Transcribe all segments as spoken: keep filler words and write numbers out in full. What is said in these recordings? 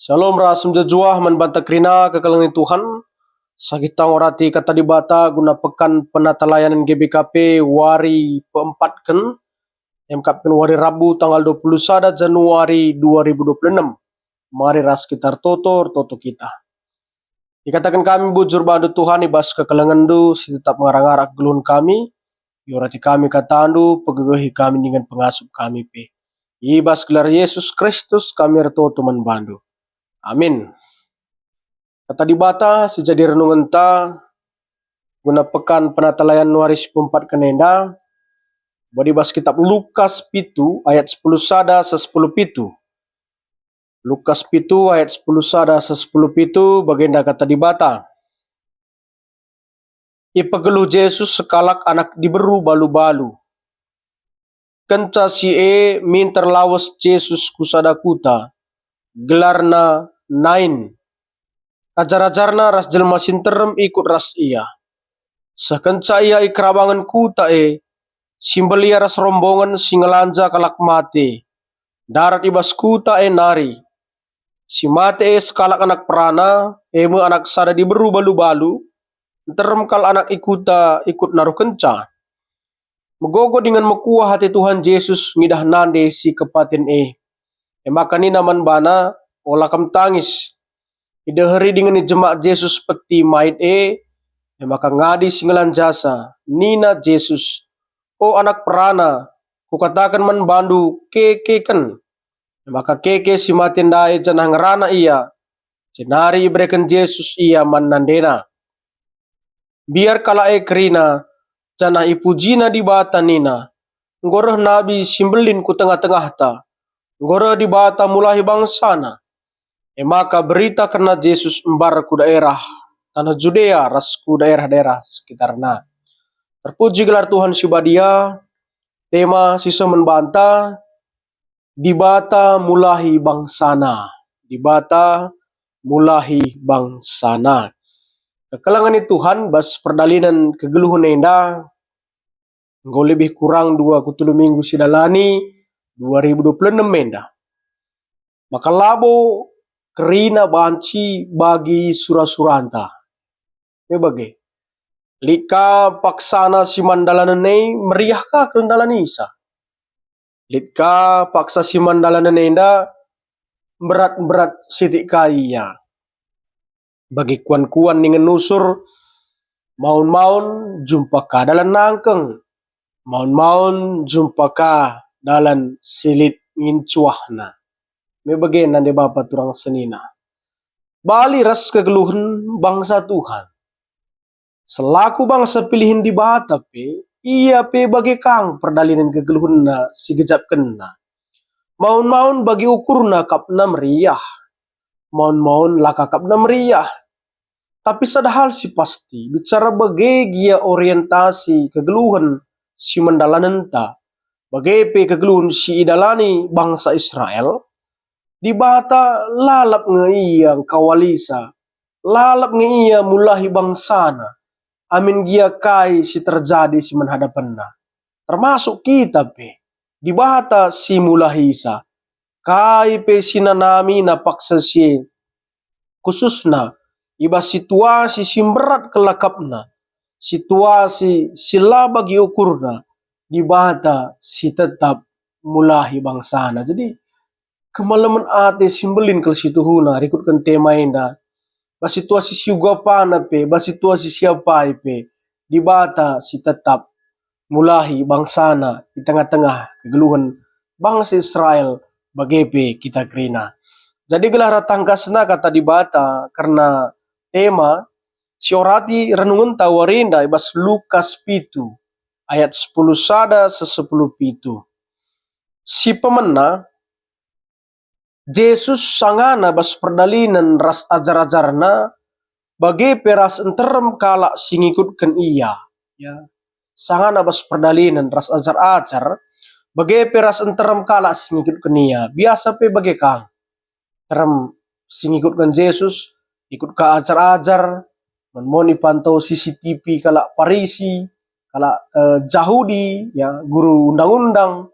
Shalom ras mejuah-juah man banta kerina kekelengen Tuhan. Sagi tangorati Kata Dibata guna pekan penatalayanen G B K P wari peempatken. Emkapken wari Rabu tanggal dua puluh sada Januari dua ribu dua puluh enam. Mari ras kita ertoto, ertoto kita. Ikataken kami bujur bandu Tuhan i bas kekelengenNdu si tetap ngarak-ngarak kegeluhen kami, iorati kami kataNdu, pegegehi kami dingen pengasup kami pe. I bas gelar Yesus Kristus kami ertoto man bandu. Amin. Kata Dibata si jadi renungenta guna pekan penatalayan wari si peempatken enda, badi bas kitab Lukas pitu ayat sepuluh sada seh sepuluh pitu. Lukas pitu ayat sepuluh sada seh sepuluh pitu, bagenda Kata Dibata. Ipegeluh Jesus sekalak anak diberu balu-balu. Kenca si e minter lawes Jesus ku sada kuta, gelarna Nain. Ajar-ajarNa ras jelma si nterem ikut ras Ia. Seh kenca Ia i kerabangen kuta e, si mbelin ia ras rombongen si ngelanja kalak mate, ndarat i bas kuta e nari. Si mate e sekalak anak perana, e me anak sada diberu balu-balu, nterem kal anak i kuta ikut naruhkenca. Megogo dingen mekuah ate Tuhan Jesus ngidah nande si kepaten e. E maka nina man bana, "Ola kam tangis." Ideheri dingen ijemak Jesus peti mait e, e maka ngadi si ngelanjasa. Nina Jesus, "O anak perana, Kukataken man bandu, kekeken." E maka keke si mate ndai janah ngerana ia, jenari ibereken Jesus ia man nandena. Mbiar kalak e kerina, janah ipujina Dibata nina, "Enggo reh nabi si mbelin ku tengah-tengahta. Enggo reh Dibata mulahi bangsaNa." E maka berita kerna Jesus mbar ku daerah taneh Judea ras ku daerah-daerah sekitarna. Terpuji gelar Tuhan si badia. Tema si seh man banta, Dibata mulahi bangsaNa. Dibata mulahi bangsaNa. Kekelengen Tuhan, bas perdalanen kegeluhen enda, enggo lebih kurang dua ku telu minggu sidalani dua ribu dua puluh enam enda. Maka labo kerina banci bagi sura-suranta. Me bage. Lit ka paksana si man dalanen e, meriah ka kal ndalanisa. Lit ka paksa si man dalanen enda, mberat-mberat sitik ka ia. Bagi kuan-kuan dingen nusur, maun-maun jumpa ka dalan nangkeng, maun-maun jumpa ka dalan si lit ngincuahna. Me bage nande bapa turang senina. Bali ras kegeluhen bangsa Tuhan. Selaku bangsa pilihen Dibata pe, ia pe bage kang perdalanen kegeluhenna si gejapkenna. Maun-maun bagi ukurna akapna meriah. Maun-maun la ka akapna meriah. Tapi sada hal si pasti, bicara bage gia orientasi kegeluhen si man dalanenta, bage pe kegeluhen si idalani bangsa Israel, Dibata lalap nge Ia engkawalisa, lalap nge Ia mulahi bangsaNa, amin gia kai si terjadi si man hadapenNa. Termasuk kita pe, Dibata si mulahisa. Kai pe si nanamiNa paksa si e, khususna i bas situasi si mberat kal akapna, situasi si la bagi ukurna, Dibata si tetap mulahi bangsaNa. Jadi, kemalemen ate si mbelin kal situhuna rikutken tema enda. Bas situasi si uga pana pe, bas situasi si apai pe, Dibata si tetap mulahi bangsaNa i tengah-tengah kegeluhen bangsa Israel, bage pe kita kerina. Jadi gelah tangkasna Kata Dibata kerna tema si orati renungenta wari enda i bas Lukas pitu ayat sepuluh sada seh sepuluh pitu. Si pemena, Jesus sangana bas perdalanen ras ajar-ajarNa, bage pe ras nterem kalak si ngikutken Ia. Ya. Sangana bas perdalanen ras ajar-ajar, bage pe ras nterem kalak si ngikutken Ia. Biasa pe bage kang. Nterem si ngikutken Jesus, ikut ka ajar-ajar, mon-mon ipantau C C T V kalak Parisi, kalak, eh, Jahudi, ya, guru undang-undang.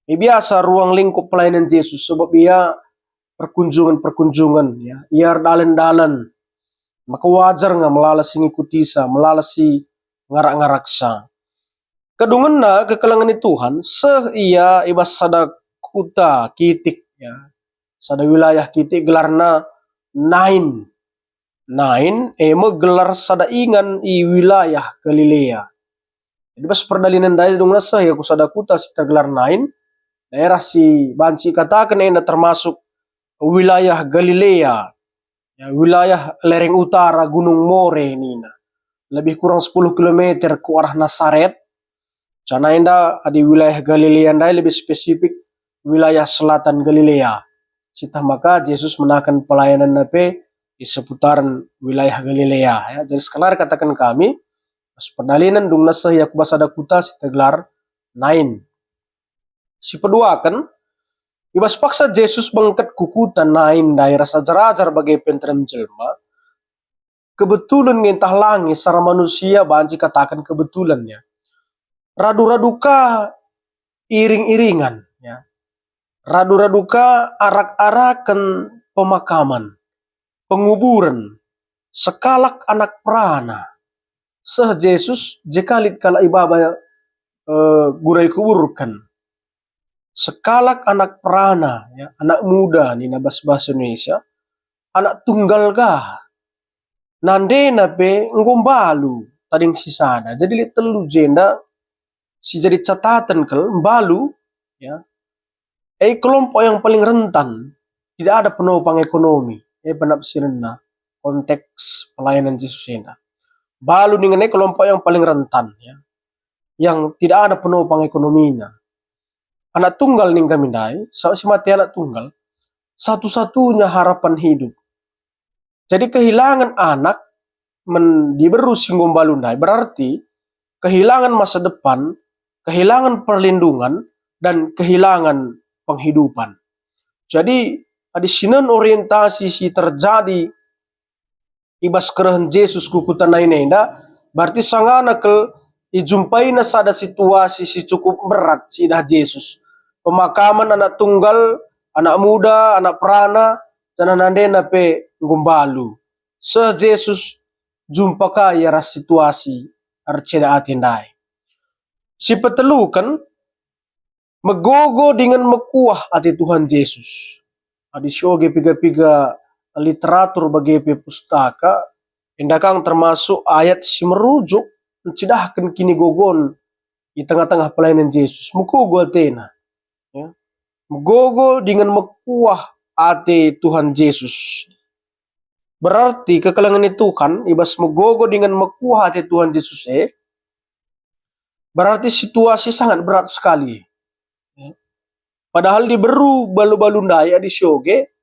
E biasa ruang lingkup pelayanan Jesus, sebab Ia perkunjungen-perkunjungen, ya, ia erdalen-dalen. Maka wajar nge melala si ngikutisa, melala si ngarak-ngaraksa. Kedungenna kekelengen ni Tuhan, seh ia i bas sada kuta kitik, ya, sada wilayah kitik gelarna Nain. Nain e me gelar sada ingan i wilayah Galilea. Jadi bas perdalinen ndai dungna seh ia ku sada kuta si tergelar Nain, daerah si banci ikataken enda termasuk wilayah Galilea, ya, wilayah lereng utara Gunung More nina, lebih kurang sepuluh kilometer ku arah Nasaret. Janah enda adi wilayah Galilea ndai lebih spesifik wilayah selatan Galilea. Sitah maka Jesus menaken pelayananna pe i seputaran wilayah Galilea, ya. Jadi sekali kataken kami, pas perdalinen dungna seh ia ku bas sada kuta si tergelar Nain. Si peduaken, i bas paksa Jesus bengket ku kuta Nain ndai ras ajar-ajar bage pe nterem jelma, kebetulen nge ntah la nge secara manusia banci kataken kebetulen, ya. Radu-radu ka iring-iringan, ya. Radu-radu ka arak-araken pemakaman, penguburen, sekalak anak perana. Seh Jesus, je ka lit kalak ibaba, eh, guna ikuburken. Sekalak anak perana, ya, anak muda nina bas bahasa Indonesia, anak tunggal ka. Nandena pe enggo mbalu tading sisada. Jadi lit telu jenda si jadi catatan kal mbalu, ya. E kelompok yang paling rentan, tidak ada penopang ekonomi, e penafsirenna konteks pelayanan Jesus enda. Mbalu ningen e kelompok yang paling rentan, ya, yang tidak ada penopang ekonominya. Anak tunggal ning kami ndai, sabap si mate anak tunggal, satu-satunya harapan hidup. Jadi kehilangan anak men diberu si enggo mbalu ndai berarti kehilangan masa depan, kehilangan perlindungan, dan kehilangan penghidupan. Jadi adi sinen orientasi si terjadi i bas kerehen Jesus ku kuta Nain enda, berarti sangana kal ijumpaina sada situasi si cukup berat si idah Jesus. Pemakaman anak tunggal, anak muda, anak perana, janah nandena pe enggo mbalu. Seh Jesus jumpa ka ia ras situasi erceda ate ndai. Si peteluken, megogo dingen mekuah ate Tuhan Jesus. Adi sioge piga-piga literatur bage pe pustaka, enda kang termasuk ayat si merujuk ncidahken kinigogon i tengah-tengah pelayanan Jesus. Megogo atena. Ya. Megogo dingen mekuah ate Tuhan Jesus. Berarti kekelengen ni Tuhan, i bas megogo dingen mekuah ate Tuhan Jesus e, berarti situasi sangat berat sekali. Padahal diberu balu-balu ndai adi sioge,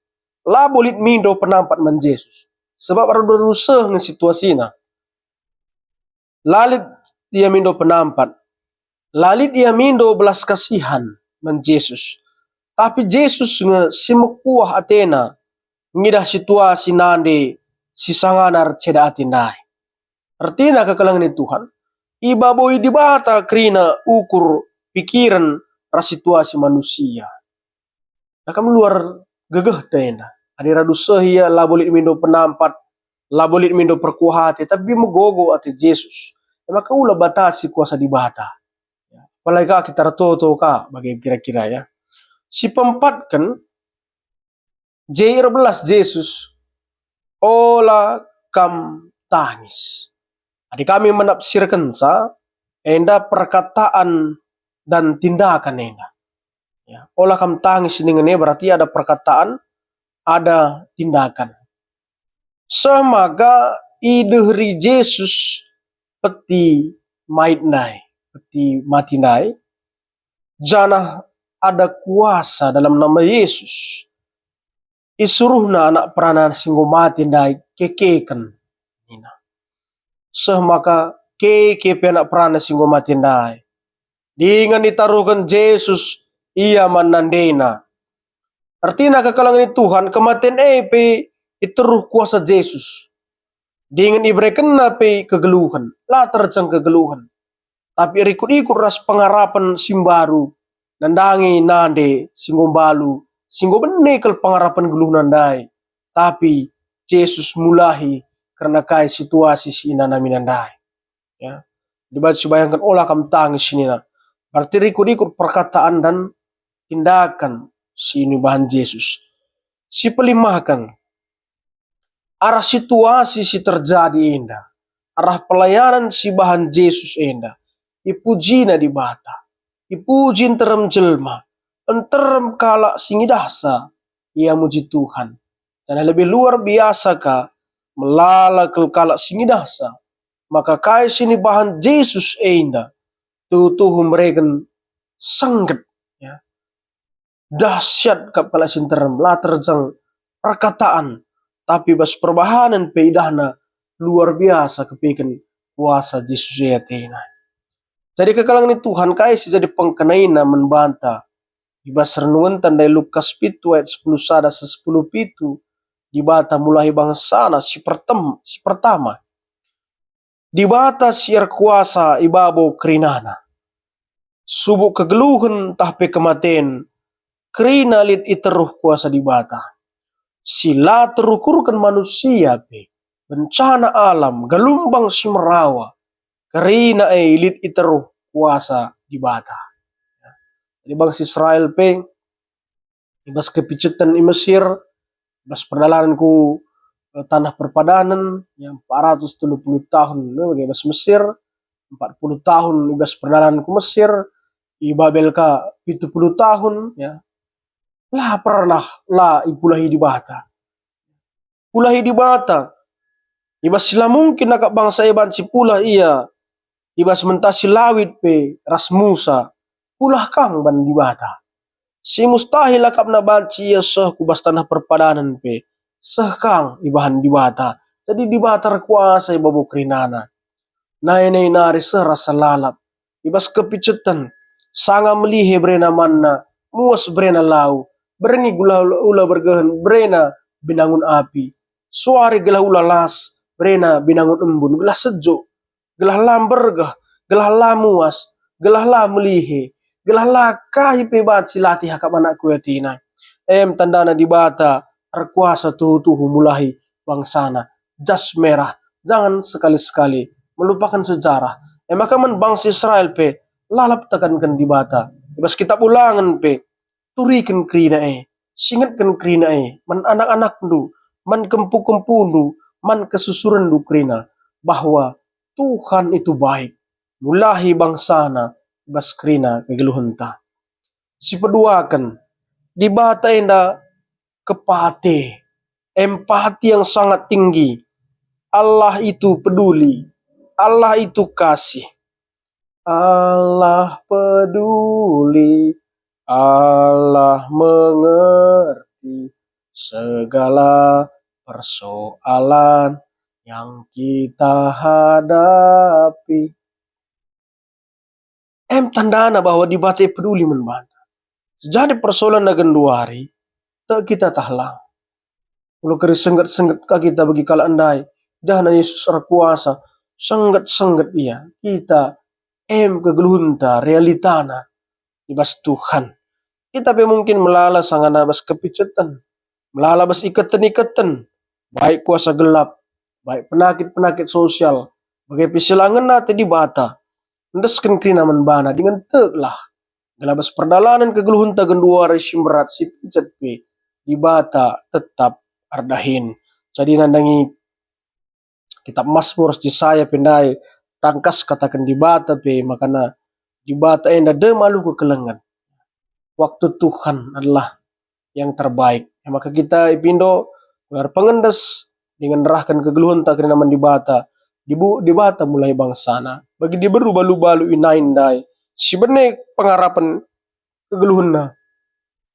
labo lit mindo penampat man Jesus. Sebab radu-radu seh nge situasina. La lit ia mindo penampat. La lit ia mindo belas kasihan man Jesus. Tapi Jesus nge si mekuah atena ngidah situasi nande si sangana erceda ate ndai. Ertina kekelengen ni Tuhan, ibaboi Dibata kerina ukur pikiren ras situasi manusia. Nah, kam luar gegeh ta enda. Adi radu seh ia labo lit mindo penampat, labo lit mindo perkuah ate, tapi megogo ate Jesus. E maka ula batasi kuasa Dibata. Apalagi ka kita ertoto ka bage kira-kira, ya. Si peempatken, je erbelas Jesus, "Ola kam tangis." Adi kami menafsirkenca, enda perkataan dan tindakan enda. Ya, "Ola kam tangis" ningen e berarti ada perkataan, ada tindakan. Seh maka ideheri Jesus peti mait ndai, peti mati ndai, janah ada kuasa dalam nama Yesus. Isuruhna anak perana si enggo mate ndai kekeken, nina. Seh maka keke pe anak perana si enggo mate ndai. Dingen itaruhken Jesus ia man nandena. Ertina kekelengen ni Tuhan, kematen e pe iteruh kuasa Jesus. Dingen iberekenna pe kegeluhen, la terjeng kegeluhen. Tapi erikut-ikut ras pengarapen si mbaru, nandangi nande si enggo mbalu si enggo bene kal pengarapen geluhna ndai, tapi Jesus mulahi kerna kai situasi si inanamina ndai. Ya. Dibaca sibayangken ola kam tangis sinina. Berarti rikut-ikut perkataan dan tindakan si nibahan Jesus. Si pelimaken, arah situasi si terjadi enda, arah pelayanan si bahan Jesus enda, ipujina Dibata, ipuji nterem jelma, nterem kalak si ngidahsa ia muji Tuhan. Janah lebih luar biasa ka, melala kal kalak si ngidahsa, maka kai si nibahan Jesus enda tuhu-tuhu mereken sengget, ya. Dahsyat kap kalak si nterem, la terjeng perkataan, tapi bas perbahanen pe idahna luar biasa kepeken kuasa Jesus e atena. Jadi kekelengen Tuhan, kai si jadi pengkenaina man banta? I bas renungenta ndai Lukas pitu ayat sepuluh sada seh sepuluh pitu, Dibata mulahi bangsana si pertem-, si pertama. Dibata si erkuasa i babo kerinana. Subuk kegeluhen ntah pe kematen, kerina lit i teruh kuasa Dibata, si la terukurken manusia pe, bencana alam, gelumbang si merawa, kerina e lit i teruh kuasa Dibata. Jadi bangsa Israel pe i bas kepiceten i Mesir, i bas perdalanen ku, eh, tanah perpadanen, ya, empat ratus telu puluh tahun, ya, bage i bas Mesir, empat puluh tahun i bas perdalanen ku Mesir, i Babel ka pitu puluh tahun, ya. La pernah la ipulahi Dibata. Pulahi Dibata. I bas si la mungkin akap bangsa e banci pulah ia, i bas mentasi lawit pe ras Musa, pulah kang ban Dibata. Si mustahil akapna banci ia seh ku bas tanah perpadanen pe, seh kang ibahan Dibata. Jadi Dibata erkuasa i babo kerinana. Nai-nai nari seh rasa lalap, i bas kepiceten, sanga melihe berena manna, muas berena lau, berngi gelah ula bergehen berena binangun api, suari gelah ula las berena binangun embun, gelah sejuk, gelah la mbergeh, gelah la muas, gelah la melihe, gelah la kai pe banci latih akap anakku e atina. Em tandana Dibata erkuasa tuhu-tuhu mulahi bangsana. Jas merah, jangan sekali-sekali melupakan sejarah. E maka man bangsa Israel pe lalap tekanken Dibata. I bas kitab Ulangen pe, turiken kerina e, singetken kerina e, man anak-anakndu, man kempu-kempundu, man kesusurenndu kerina, bahwa Tuhan itu baik, mulahi bangsana i bas kerina kegeluhenta. Sipeduaken, Dibata enda kepate, empati yang sangat tinggi. Allah itu peduli, Allah itu kasih. Allah peduli, Allah mengerti segala persoalan yang kita hadapi. Em tandana bahwa Dibata e peduli man banta. Seh jadi persoalanna genduari, tek kita tah lang. Ulah kari sengget-sengget ka kita bagi kalak ndai. Idahna Yesus erkuasa, sengget-sengget ia. Kita em kegeluhenta, realitana i bas Tuhan. Kita pe mungkin melala sangana bas kepiceten, melala bas iketen-iketen, baik kuasa gelap, baik penakit-penakit sosial, bage pe si la ngena ate Dibata. Endesken kerina man bana dingen teklah. Gelah bas perdalanen kegeluhenta genduari si mberat si picet pe, Dibata tetap erdahin. Jadi nandangi Kitab Masmur ras Jesaya pe ndai tangkas kataken Dibata pe makana Dibata enda dem alu kekelengen. Waktu Tuhan adalah yang terbaik. E maka kita ipindo erpengendes dingen nerahken kegeluhenta kerina man Dibata. Dibu-, Dibata mulahi bangsana. Bagi diberu balu-balu inai ndai, si bene pengarapen kegeluhenna.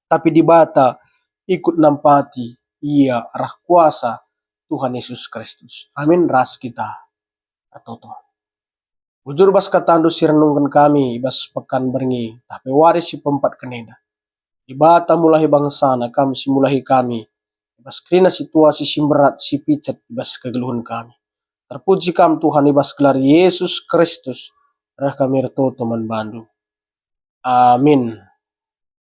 Tapi Dibata ikut nampati ia arah kuasa Tuhan Yesus Kristus. Amin. Ras kita ertoto. Bujur bas katandu si renungken kami i bas pekan berngi, tah pe wari si peempatken enda. Dibata mulahi bangsana, kam si mulahi kami, i bas kerina situasi si mberat si picet i bas kegeluhen kami. Terpuji kam Tuhan, i bas gelar Yesus Kristus reh kami ertoto man bandu. Amin.